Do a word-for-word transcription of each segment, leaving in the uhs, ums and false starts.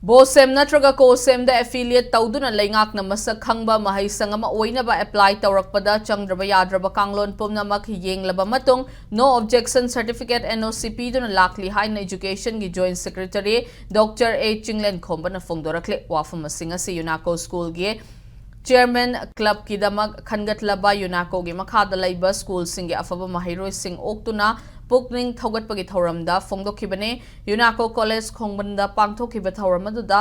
ꯕꯣꯁꯦꯝ ꯅꯠꯇ꯭ꯔꯒ ꯀꯣꯁꯦꯝꯗ ꯑꯦꯐꯤꯂꯤꯌꯦꯠ ꯇꯧꯗꯨꯅ ꯂꯩꯉꯥꯛꯅ ꯃꯁꯛ ꯈꯪꯕ ꯃꯍꯩꯁꯪ ꯑꯃ ꯑꯣꯏꯅꯕ ꯑꯦꯄ꯭ꯂꯥꯏ ꯇꯧꯔꯛꯄꯗ ꯆꯪꯗ꯭ꯔꯕ ꯌꯥꯗ꯭ꯔꯕ ꯀꯥꯡꯂꯣꯟ ꯄꯨꯝꯅꯃꯛ ꯌꯦꯡꯂꯕ ꯃꯇꯨꯡ, ꯅꯣ ꯑꯣꯕꯖꯦꯛꯁꯟ ꯁꯔꯇꯤꯐꯤꯀꯦꯠ, NOC, ꯄꯤꯗꯨꯅ ꯂꯥꯛꯂꯤ ꯍꯥꯏꯅ ꯏꯖꯨꯀꯦꯁꯟꯒꯤ ꯖꯣꯏꯟꯠ ꯁꯦꯀ꯭ꯔꯦꯇꯔꯤ ꯗꯣꯛꯇꯔ ꯑꯦ ꯆꯤꯡꯂꯦꯟꯈꯣꯝꯕꯅ ꯐꯣꯡꯗꯣꯔꯛꯂꯤ꯫ ꯋꯥꯐꯝ ꯑꯁꯤꯡ ꯑꯁꯤ ꯌꯨꯅꯥꯀꯣ ꯁ꯭ꯀꯨꯜꯒꯤ ꯆꯤꯌꯔꯃꯦꯟ ꯀ꯭ꯂꯕꯀꯤꯗꯃꯛ ꯈꯟꯒꯠꯂꯕ ꯌꯨꯅꯥꯀꯣꯒꯤ ꯃꯈꯥꯗ ꯂꯩꯕ ꯁ꯭ꯀꯨꯜꯁꯤꯡꯒꯤ ꯑꯐꯕ ꯃꯍꯩꯔꯣꯏꯁꯤꯡ ꯑꯣꯛꯇꯨꯅ ꯄꯨꯛꯅꯤꯡ ꯊꯧꯒꯠꯄꯒꯤ ꯊꯧꯔꯝꯗ ꯐꯣꯡꯗꯣꯛꯈꯤꯕꯅꯤ꯫ ꯌꯨꯅꯥꯀꯣ ꯀꯣꯂꯦꯖ ꯈꯣꯡꯕꯟꯗ ꯄꯥꯡꯊꯣꯛꯈꯤꯕ ꯊꯧꯔꯝ ꯑꯗꯨꯗ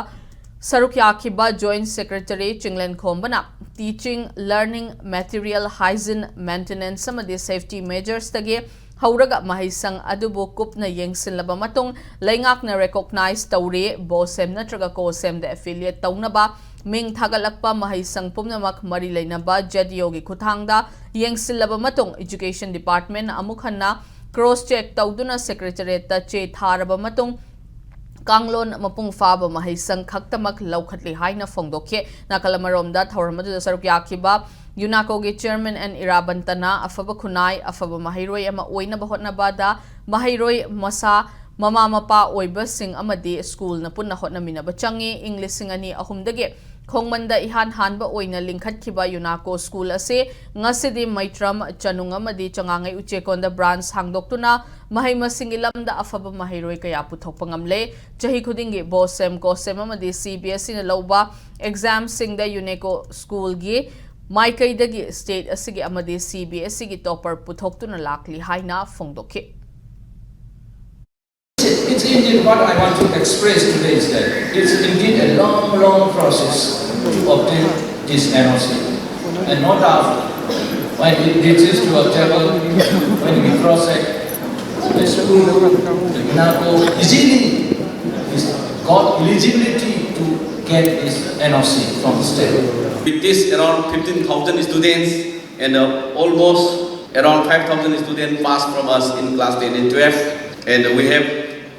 ꯁꯔꯨꯛ ꯌꯥꯈꯤꯕ ꯖꯣꯏꯟꯠ ꯁꯦꯀ꯭ꯔꯦꯇꯔꯤ ꯆꯤꯡꯂꯦꯟꯈꯣꯝꯕꯅ teaching, learning material, hygiene, maintenance ꯑꯃꯗꯤ safety measuresꯇꯒꯤ ꯍꯧꯔꯒ ꯃꯍꯩꯁꯪ ꯑꯗꯨꯕꯨ ꯀꯨꯞꯅ ꯌꯦꯡꯁꯤꯜꯂꯕ ꯃꯇꯨꯡ, ꯂꯩꯉꯥꯛꯅ ꯔꯦꯀꯣꯒꯅꯥꯏꯖ ꯇꯧꯔꯤ, ꯕꯣꯁꯦꯝ ꯅꯠꯇ꯭ꯔꯒ ꯀꯣꯁꯦꯝꯗ ꯑꯦꯐꯤꯂꯤꯌꯦꯠ ꯇꯧꯅꯕ ꯃꯤꯡ ꯊꯥꯒꯠꯂꯛꯄ ꯃꯍꯩꯁꯪ ꯄꯨꯝꯅꯃꯛ ꯃꯔꯤ ꯂꯩꯅꯕ ZEOꯒꯤ ꯈꯨꯠꯊꯥꯡꯗ ꯌꯦꯡꯁꯤꯜꯂꯕ ꯃꯇꯨꯡ, ꯏꯖꯨꯀꯦꯁꯟ ꯗꯤꯄꯥꯔꯠꯃꯦꯟꯅ ꯑꯃꯨꯛ ꯍꯟꯅ ꯀ꯭ꯔꯣꯁ ꯆꯦꯛ ꯇꯧꯗꯨꯅ ꯁꯦꯀ꯭ꯔꯦꯇꯔꯤꯌꯦꯠꯇ ꯆꯦ ꯊꯥꯔꯕ ꯃꯇꯨꯡ, ꯀꯥꯡꯂꯣꯟ ꯃꯄꯨꯡ ꯐꯥꯕ ꯃꯍꯩꯁꯪ ꯈꯛꯇꯃꯛ ꯂꯧꯈꯠꯂꯤ ꯍꯥꯏꯅ ꯐꯣꯡꯗꯣꯛꯈꯤ꯫ ꯅꯥꯀꯜ ꯑꯃꯔꯣꯝꯗ, ꯊꯧꯔꯝ ꯑꯗꯨꯗ ꯁꯔꯨꯛ ꯌꯥꯈꯤꯕ ꯌꯨꯅꯥꯀꯣꯒꯤ ꯆꯤꯌꯔꯃꯦꯟ ꯑꯦꯟ ꯏꯔꯥꯕꯟꯇꯅ ꯑꯐꯕ ꯈꯨꯟꯅꯥꯏ, ꯑꯐꯕ ꯃꯍꯩꯔꯣꯏ ꯑꯃ ꯑꯣꯏꯅꯕ ꯍꯣꯠꯅꯕꯗ ꯃꯍꯩꯔꯣꯏ ꯃꯁꯥ, ꯃꯃꯥ ꯃꯄꯥ ꯑꯣꯏꯕꯁꯤꯡ ꯑꯃꯗꯤ ꯁ꯭ꯀꯨꯜꯅ ꯄꯨꯟꯅ ꯍꯣꯠꯅꯃꯤꯟꯅꯕ ꯆꯪꯏ꯫ ꯏꯪ ꯂꯤꯁꯤꯡ ꯑꯅꯤ ꯑꯍꯨꯝꯗꯒꯤ ꯈꯣꯡꯃꯟꯗ ꯏꯍꯥꯟ ꯍꯥꯟꯕ ꯑꯣꯏꯅ ꯂꯤꯡꯈꯠꯈꯤꯕ ꯌꯨꯅꯥꯀꯣ ꯁ꯭ꯀꯨꯜ ꯑꯁꯤ ꯉꯁꯤꯗꯤ ꯃꯩꯇ꯭ꯔꯝ, ꯆꯅꯨꯡ ꯑꯃꯗꯤ ꯆꯉꯥꯡꯉꯩ ꯎꯆꯦꯛꯀꯣꯟꯗ ꯕ꯭ꯔꯥꯟꯆ ꯍꯥꯡꯗꯣꯛꯇꯨꯅ ꯃꯍꯩ ꯃꯁꯤꯡꯒꯤ ꯂꯝꯗ ꯑꯐꯕ ꯃꯍꯩꯔꯣꯏ ꯀꯌꯥ ꯄꯨꯊꯣꯛꯄ ꯉꯝꯂꯦ꯫ ꯆꯍꯤ ꯈꯨꯗꯤꯡꯒꯤ ꯕꯣꯁꯦꯝ, ꯀꯣꯁꯦꯝ ꯑꯃꯗꯤ CBSEꯅ ꯂꯧꯕ ꯑꯦꯛꯖꯥꯝꯁꯤꯡꯗ ꯌꯨꯅꯦꯀꯣ ꯁ꯭ꯀꯨꯜꯒꯤ ꯃꯥꯏꯀꯩꯗꯒꯤ ꯁ꯭ꯇꯦꯠ ꯑꯁꯤꯒꯤ ꯑꯃꯗꯤ CBSEꯒꯤ ꯇꯣꯄꯔ ꯄꯨꯊꯣꯛꯇꯨꯅ ꯂꯥꯛꯂꯤ ꯍꯥꯏꯅ ꯐꯣꯡꯗꯣꯛꯈꯤ꯫ It's indeed what I want to express today is that it's indeed a long, long process to obtain this NOC. And no doubt, when it reaches to a table, when we cross check, the school, the UNACO, easily is got eligibility to get this NOC from the state. With this, around fifteen thousand students and uh, almost around five thousand students passed from us in class ten and twelve. And we have,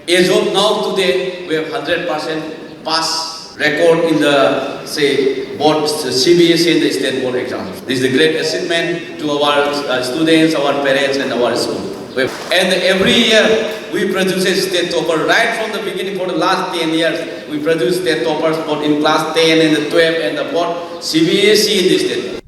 as of now today, we have hundred percent pass record in the, say, board, CBSE and the state board exams. This is a great achievement to our uh, students, our parents, and our school. We have, and every year, We produce a state topper right from the beginning for the last ten years. We produce state toppers both in class ten and the twelve and the both C B S E in this state.